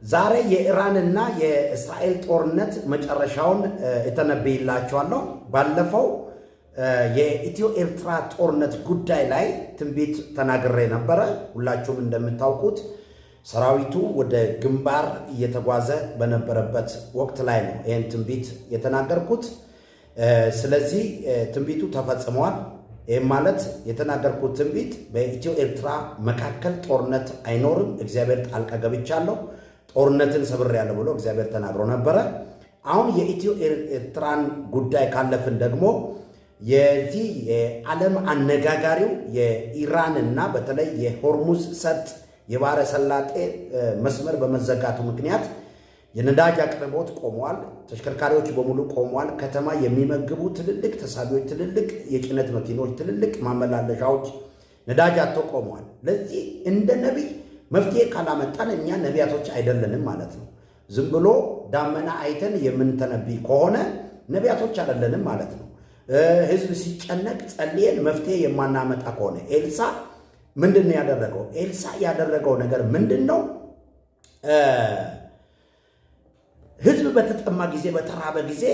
ዛሬ የኢራንና የእስራኤል ጦርነት መጨረሻውን እተነብይላችኋለሁ። ባለፈው የኢትዮ ኤርትራ ጦርነት ጉዳይ ላይ ትንቢት ተናግሬ ነበረ። ሁላችሁም እንደምታውቁት ሰራዊቱ ወደ ግንባር እየተጓዘ በነበረበት ወቅት ላይ ነው ይህን ትንቢት የተናገርኩት። ስለዚህ ትንቢቱ ተፈጽሟል። ይህም ማለት የተናገርኩት ትንቢት በኢትዮ ኤርትራ መካከል ጦርነት አይኖርም፣ እግዚአብሔር ጣልቃ ገብቻለሁ፣ ጦርነትን ሰብሬያለሁ ብሎ እግዚአብሔር ተናግሮ ነበረ። አሁን የኢትዮ ኤርትራን ጉዳይ ካለፍን ደግሞ የዚህ የዓለም አነጋጋሪው የኢራንና በተለይ የሆርሙዝ ሰርጥ የባሕረ ሰላጤ መስመር በመዘጋቱ ምክንያት የነዳጅ አቅርቦት ቆመዋል። ተሽከርካሪዎች በሙሉ ቆመዋል። ከተማ የሚመግቡ ትልልቅ ተሳቢዎች፣ ትልልቅ የጭነት መኪኖች፣ ትልልቅ ማመላለሻዎች ነዳጅ አጥተው ቆመዋል። ለዚህ እንደ ነቢይ መፍትሄ ካላመጣን እኛ ነቢያቶች አይደለንም ማለት ነው። ዝም ብሎ ዳመና አይተን የምንተነብይ ከሆነ ነቢያቶች አይደለንም ማለት ነው። ሕዝብ ሲጨነቅ ጸልየን መፍትሄ የማናመጣ ከሆነ ኤልሳ ምንድን ነው ያደረገው? ኤልሳ ያደረገው ነገር ምንድን ነው? ሕዝብ በተጠማ ጊዜ በተራበ ጊዜ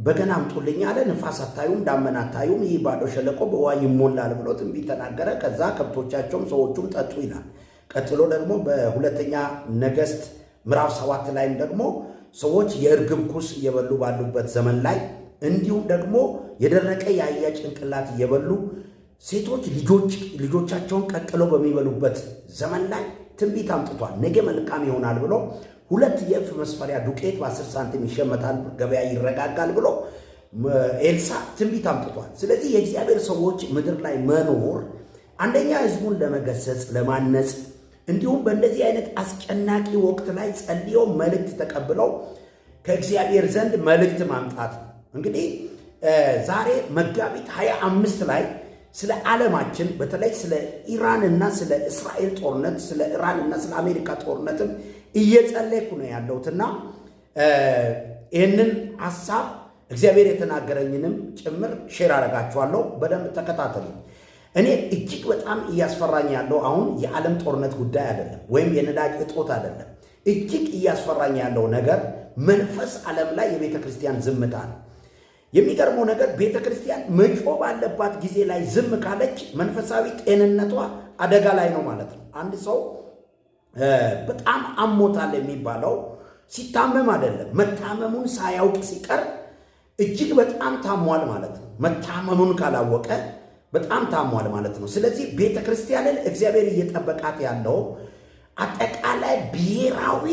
በገና አምጡልኝ አለ። ንፋስ አታዩም፣ ዳመና አታዩም፣ ይህ ባዶ ሸለቆ በውሃ ይሞላል ብሎ ትንቢት ተናገረ። ከዛ ከብቶቻቸውም ሰዎቹም ጠጡ ይላል። ቀጥሎ ደግሞ በሁለተኛ ነገሥት ምዕራፍ 7 ላይም ደግሞ ሰዎች የእርግብ ኩስ እየበሉ ባሉበት ዘመን ላይ እንዲሁም ደግሞ የደረቀ የአህያ ጭንቅላት እየበሉ ሴቶች ልጆቻቸውን ቀቅለው በሚበሉበት ዘመን ላይ ትንቢት አምጥቷል። ነገ መልካም ይሆናል ብሎ 2 የኢፍ መስፈሪያ ዱቄት በ10 ሳንቲም ይሸመታል፣ ገበያ ይረጋጋል ብሎ ኤልሳ ትንቢት አምጥቷል። ስለዚህ የእግዚአብሔር ሰዎች ምድር ላይ መኖር አንደኛ ሕዝቡን ለመገሰጽ ለማነጽ፣ እንዲሁም በእንደዚህ አይነት አስጨናቂ ወቅት ላይ ጸልየው መልእክት ተቀብለው ከእግዚአብሔር ዘንድ መልእክት ማምጣት ነው። እንግዲህ ዛሬ መጋቢት 25 ላይ ስለ ዓለማችን በተለይ ስለ ኢራንና ስለ እስራኤል ጦርነት፣ ስለ ኢራንና ስለ አሜሪካ ጦርነትም እየጸለይኩ ነው ያለሁትና ይህንን ሐሳብ እግዚአብሔር የተናገረኝንም ጭምር share አደርጋችኋለሁ። በደንብ ተከታተሉ። እኔ እጅግ በጣም እያስፈራኝ ያለው አሁን የዓለም ጦርነት ጉዳይ አይደለም፣ ወይም የነዳጅ እጦት አይደለም። እጅግ እያስፈራኝ ያለው ነገር መንፈስ ዓለም ላይ የቤተ ክርስቲያን ዝምታ ነው። የሚገርመው ነገር ቤተ ክርስቲያን መጮህ ባለባት ጊዜ ላይ ዝም ካለች መንፈሳዊ ጤንነቷ አደጋ ላይ ነው ማለት ነው። አንድ ሰው በጣም አሞታል የሚባለው ሲታመም አይደለም፣ መታመሙን ሳያውቅ ሲቀር እጅግ በጣም ታሟል ማለት ነው። መታመሙን ካላወቀ በጣም ታሟል ማለት ነው። ስለዚህ ቤተ ክርስቲያንን እግዚአብሔር እየጠበቃት ያለው አጠቃላይ ብሔራዊ